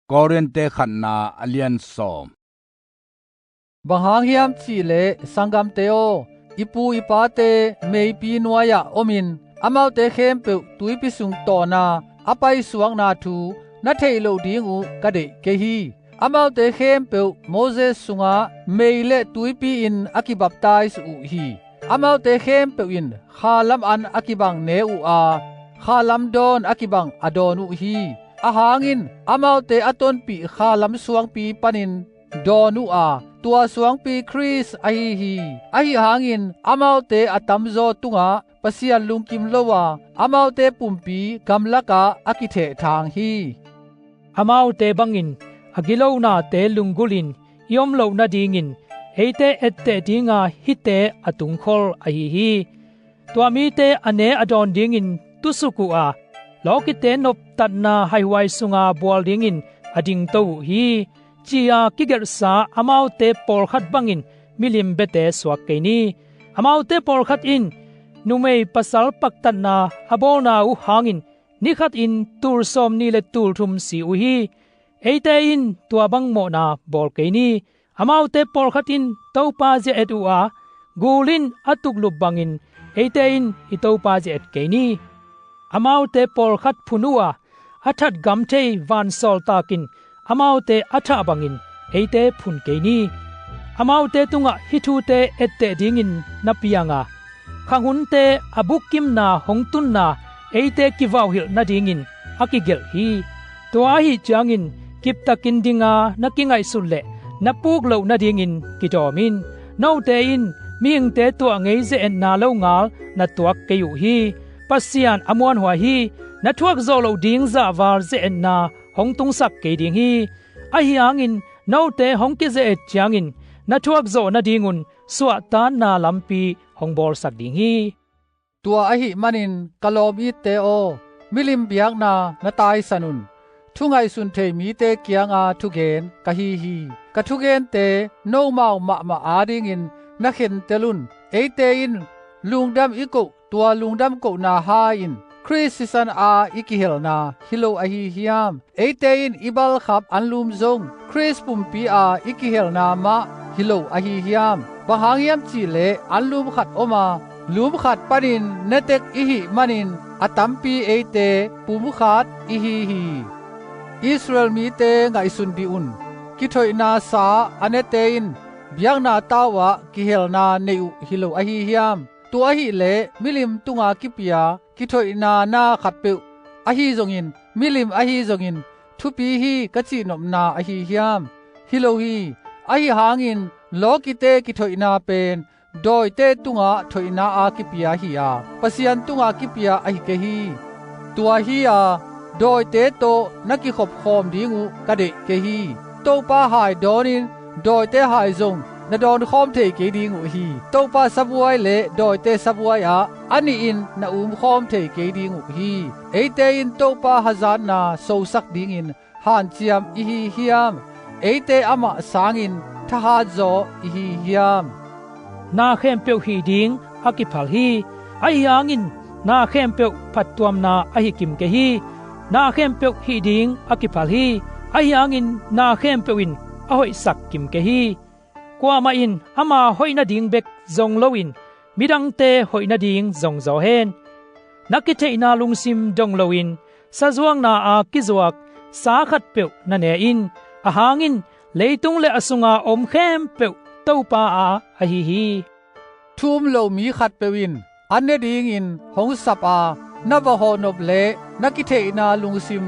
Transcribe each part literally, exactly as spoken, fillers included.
Korin te khatna a lian sawm. Bang hang hiam cihleh, sanggamte aw, i pu i pate meipi nuai-ah omin amaute khempeuh tuipi sung tawna a paisuakna thu na theih loh ding uh ka deih kei hi. Amaute khempeuh Moses sungah mei le tuipi in a kibaptais uh hi. Amaute khempeuh in khalam an a kibang ne uh a, khalam dawn a kibang a dawn uh hi. Ahang in amaute a tonpih khalam suangpi panin dawn uh a, tua suangpi Khrist ahi hi. Ahi hangin amaute a tamzaw tungah Pasian lungkim lo a, amaute pumpi gamlakah a kithehthang hi. Amaute bangin a gilonate lunggulhin i om loh nadingin eite etteh dinga hihte a tungkhol ahi hi. Tua mite a ne a dawn dingin tusuk uh a, lawkite noptatna haihuai sunga bual dingin a dingto uh hi, ci-a kigelhsa amaute pawlkhat bangin milim biate suak kei ni. Amaute pawlkhat in numei pasal paktatna a bawlna uh hangin ni khatin tul sawmnih le tul thum si uh hi. Eite in tua bang mawhna bawl kei ni. Amaute pawlkhat in Topa zia-et uh a, gul in a tuklup bangin eite in i Topa zia-et kei ni. Amaute pawlkhat phun uh a, a that gam thei vansawltakin amaute a thah bangin eite phun kei ni. Amaute tungah hih thute etteh dingin na piang a, khanghunte a bukkimna hong tunna eite kivauhilh nadingin a kigelh hi. Tua ahih ciangin kiptakin dinga na kingaihsut leh na puk loh nadingin kidawm in. Note in mihingte tuah ngei zia-etna longal na tuak kei uh hi. Pasian a muanhuai hi. Na thuakzawh loh ding zahval zia-etna hong tungsak kei ding hi. Ahi hangin note hong kizia-et ciangin na thuakzawh nadingun suahtakna lampi hong bawlsak ding hi. Tua ahih manin ka lawm itte aw, milim biakna na taisan un. Thu ngaihsun thei mite kianga thugen ka hi hi. Ka thugente nomau mahmah adingin na khentel un. Eite in lungdam i koh, tua lungdam kohna hai-in Khrist sisan a i kihelna hi lo ahi hiam? Eite in i balkhap anlum zong Khrist pumpi a i kihelna mah hi lo ahi hiam? Bang hang hiam cihleh anlum khat om a, lum khat panin netek i hih manin a tampi eite pum khat i hi hi. Israel mite ngaihsun dih un. Kithoihna sa a nete in biakna tau ah kihelna nei uh hi lo ahi hiam? Tua ahihleh milim tunga kipia kithoihna na khatpeuh ahi zongin, milim ahi zongin thupi hi ka cihnopna ahi hiam? Hi lo hi. Ahi hangin lawkite kithoihna pen dawite tungah thoihna a kipia hi a, Pasian tungah kipia ahi kei hi. Tua hi a, dawite tawh na kikhopkhawm ding uh ka deih kei hi. Topa hai dawnin dawite hai zong na dawnkhawm thei kei ding uh hi. Topa sabuai le dawite sabuai ah a nihin na umkhawm thei kei ding uh hi. Eite in Topa hazatna sosak dingin hanciam i hi hiam? Eite amah sangin thahatzaw i hi hiam? Na khempeuh hih ding a kiphal hi. Ahi hangin na khempeuh phattuamna ahi kim kei hi. Na khempeuh hih ding a kiphal hi. Ahi hangin na khempeuh in a hoihsak kim kei hi. Kuamah in ama hoih nading bek zong loin midangte hoih nading zongzaw hen. Na kitheihna lungsim dong loin sazuakna a kizuak sa khatpeuh na ne in. Ahang in leitung le a sunga om khempeuh Topa a ahi hi. Thu um lo mi khatpeuh in an ne dingin hong sap a, na va hawhnop leh na kitheihna lungsim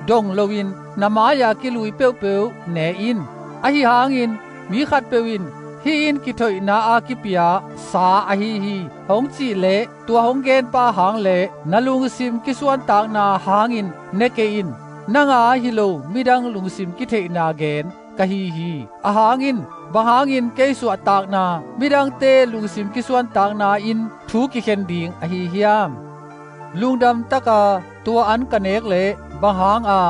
dong loin na mai-a kilui peuhpeuh ne in. Ahi hangin mi khatpeuh in hih in kithoihna a kipia sa ahi hi hong cih leh, tua hong genpa hang le na lungsim kisuantakna hangin ne kei in. Nanga hi lo midang lungsim kitheihna gen ka hi hi. Ahang in bang hangin kei suahtakna, midangte lungsim kisuantakna in thu kikhen ding ahi hiam? Lungdam taka tua an ka nek leh bang hanga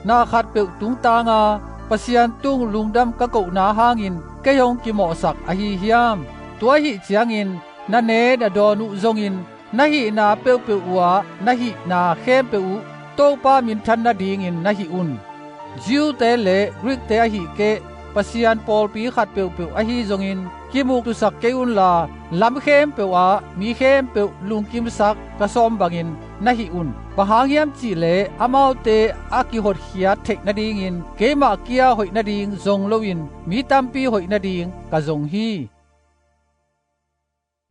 na khatpeuh tungtanga Pasian tung lungdam ka kohna hangin kei hong kimawhsak ahi hiam? Tua ahih ciangin na ne na dawn uh zongin na hihna peuhpeuh uhah na hihna khempeuh uh Topa minthan nadingin na hih un. Jew-te le Greek-te ahih keh, Pasian pawlpi khat peuhpeuh ahi zongin kimuktusak kei unla, lam khempeuh ah mi khempeuh lungkimsak ka sawm bangin na hih un. Bang hang hiam cih leh amaute a kihotkhiat theih nadingin keima kia hoih nading zong loin mi tampi hoih nading ka zong hi.